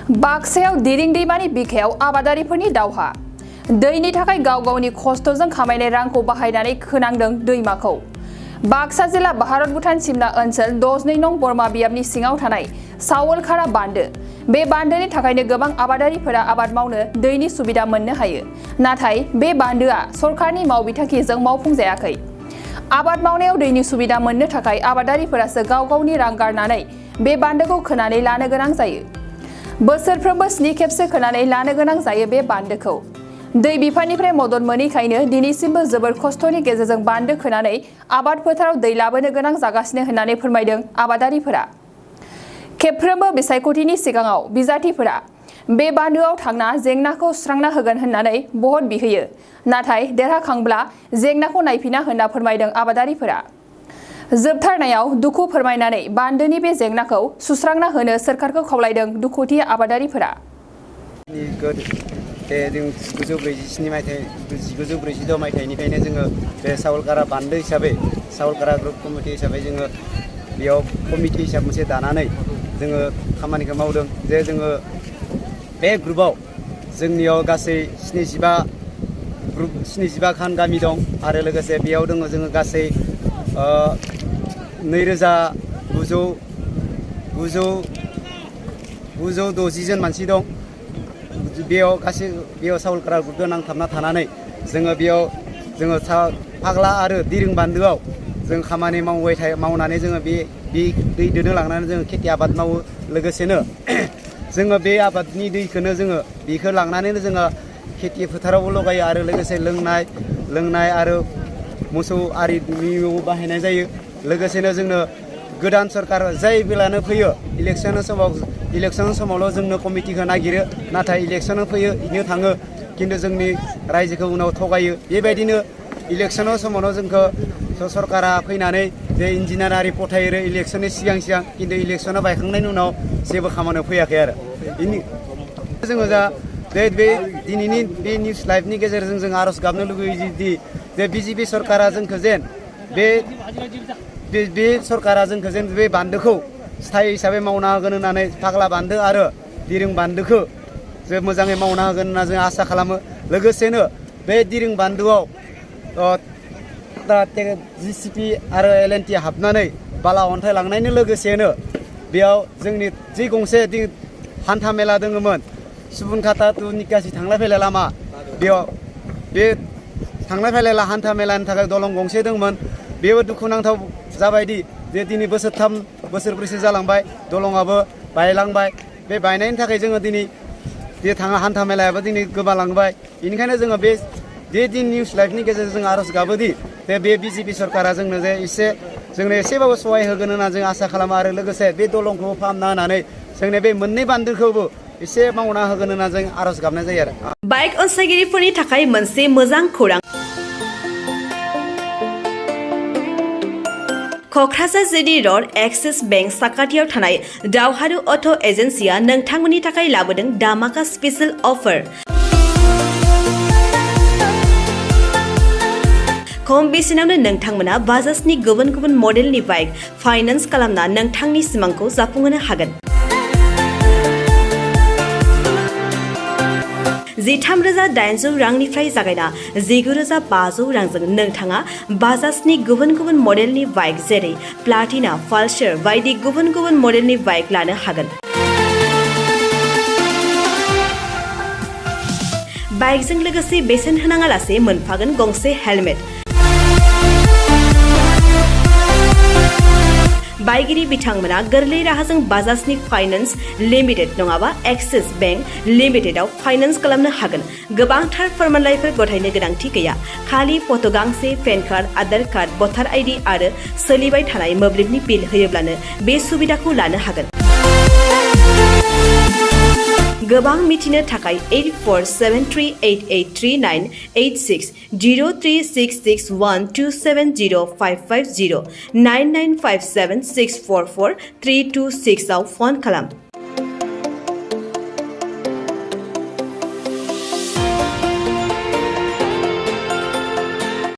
बाक्सायाव दिरिं दैमानि बिखायाव आबादारिफोरनि दावहा दैनि थाखाय गाव गावनि खस्थ'जों खामायनाय रांखौ बाहायनानै खोनांदों दैमाखौ। बाक्सा जिल्ला भारत भुटान सिमना ओनसोल 12 नं बरमा बियाबनि सिङाव थानाय सावलखारा बान्दो। बे बान्दोनि थाखायनो गोबां आबादारिफोरा आबाद मावनो दैनि सुबिदा मोननो हायो। नाथाय बे बान्दोआ सरकारनि मावबिथांखिजों मावफुंजायाखै। आबाद मावनायाव दैनि सुबिदा मोननो थाखाय आबादारिफोरासो गाव गावनि रां गारनानै बे बान्दोखौ खोनानै लानो गोनां जायो। बोसोरफ्रोमबो 7 खेबसो खोनानै लानो गोनां जायो बे बान्दोखौ। दै बिफाननिफ्राय मदद मोनैखायनो दिनैसिमबो जोबोर खस्थ'नि गेजेरजों बान्दो खोनानै आबाद फोथाराव दै लाबोनो गोनां जागासिनो होननानै फोरमायदों आबादारिफोरा। खेबफ्रोमबो बिसायख'थिनि सिगाङाव बिजाथिफोरा बे बान्दोआव थांना जेंनाखौ सुस्रांना होगोन होननानै भट बिहोयो। नाथाय देरहाखांब्ला जेंनाखौ नायफिना होनना फोरमायदों आबादारिफोरा। जोबथारनायाव दुखु फोरमायनानै बान्दोनि बे जेंनाखौ सुस्रांना होनो सोरखारखौ खावलायदों दुखुथि आबादारिफोरा। 1946 मायथाइनिफ्रायनो जोङो बे सावलखारा बान्दो हिसाबै सावलखारा ग्रुप कमिटि हिसाबै जोङो बेयाव कमिटि हिसाब मोनसे दानानै जोङो खामानिखौ मावदों। जे जोङो बे ग्रुपआव जोंनियाव गासै 75 खान गामि दं आरो लोगोसे बेयाव दङ जोङो गासै 2960 जन मानसि दं। बेयाव सावलखारा ग्रुपजों नांथाबना थानानै जोङो बेयाव जोङो फाग्ला आरो दिरिं बान्दोआव जों खामानि मावनानै जोङो बे दै दोनो लांनानै जोङो खेथि आबाद मावो। लोगोसेनो जोङो बे आबादनि दैखौनो जोङो बेखौ लांनानैनो जोङो खेथि फोथारावबो लगायो आरो लोगोसे लोंनाय आरो मोसौ आरिनियाव बाहायनाय जायो। लोगोसेनो जोंनो गोदान सरकार जाय बेलानो फैयो इलेक्सन समावल' जोंनो कमिटिखौ नागिरो। नाथाय इलेक्सन फैयो इनो थाङो खिन्थु जोंनि रायजोखौ उनाव थगायो। बेबायदिनो इलेक्सन समावनो जोंखौ सरकारा फैनानै जे इन्जिनियार आरि फथायो इलेक्सननि सिगां खिन्थु इलेक्सना बायखांनायनि उनाव जेबो खामानियाव फैयाखै आरो जोङो दा बे दिनैनि बे निउस लाइभनि गेजेरजों जों आर'ज गाबनो लुगैयो जे बिजेपि सरकारा जोंखौ जेन बे सरकारा जोंखौ जेन बे बान्दोखौ स्थायी हिसाबै मावना होगोन होननानै फाग्ला बान्दो आरो दिरिं बान्दोखौ जे मोजाङै मावना होगोन होनना जों आसा खालामो। लोगोसेनो बे दिरिं बान्दोआव JCB आरो LNT हाबनानै बाला अन्थाइ लांनायनि लोगोसेनो बेयाव जोंनि जि गंसे हान्था मेला दङमोन सुबुनखाता टु निकासि थांलाय फैलाय लामा, बेयाव बे थांलाय फैलाय हान्था मेलानि थाखाय दलं गंसे दंमोन। बेबो दुखुनांथाव जाबायदि जे दिनै बोसोरब्रैसो जालांबाय दलङाबो बायलांबाय। बे बायनायनि थाखाय जोङो दिनै जे हान्था मेलायाबो दिनै गोमालांबाय। बेनिखायनो जोङो बे निउस लाइभनि गेजेरजों जों आर'ज गाबोदि जे बे बिजेपि सरकारा जोंनो एसेबाबो सहाय होगोन होनना जों आसा खालामो आरो लोगोसे बे दलंखौबो फाहामना होनानै जोंनि बे मोननै बान्दोखौबो एसे मावना होगोन होनना जों आर'ज गाबनाय जायो आरो। बाइक अनसायगिरिफोरनि थाखाय मोनसे मोजां खौरां। Kokrajhar JD road axis bank साखाथियाव थानाय दावहारु अट' एजेन्सिया नोंथांमोननि थाखाय लाबोदों धामाका स्पेशेल अफार। खम बेसेनावनो नोंथांमोना बाजाजनि गुबुन गुबुन मडेलनि बाइक फाइनान्स खालामना नोंथांनि सिमांखौ जाफुंहोनो हागोन। 13,800 रांनिफ्राय जागायना 19,500 रांजों नोंथाङा बाजाजनि गुबुन गुबुन मडेलनि बाइक जेरै प्लाटिना, पालसार बायदि गुबुन गुबुन मडेलनि बाइक लानो हागोन। बाइकजों लोगोसे बेसेन होनाङालासे मोनफागोन गंसे हेलमेट। बाइगिरि बिथांमोना गोरलै राहाजों बाजाजनि फाइनान्स लिमिटेड नङाबा एक्सिस बेंक लिमिटेडआव फाइनान्स खालामनो हागोन। गोबांथार फोरमानलाइफोर गथायनो गोनांथि गैया। खालि फट' गांसे, पेन कार्ड, आधार कार्ड, भटार ID आरो सोलिबाय थानाय मोब्लिबनि बिल होयोब्लानो बे सुबिदाखौ लानो हागोन। गोबां मिथिनो थाखाय 8473883986 036612705550 9957644326 आव फन खालाम।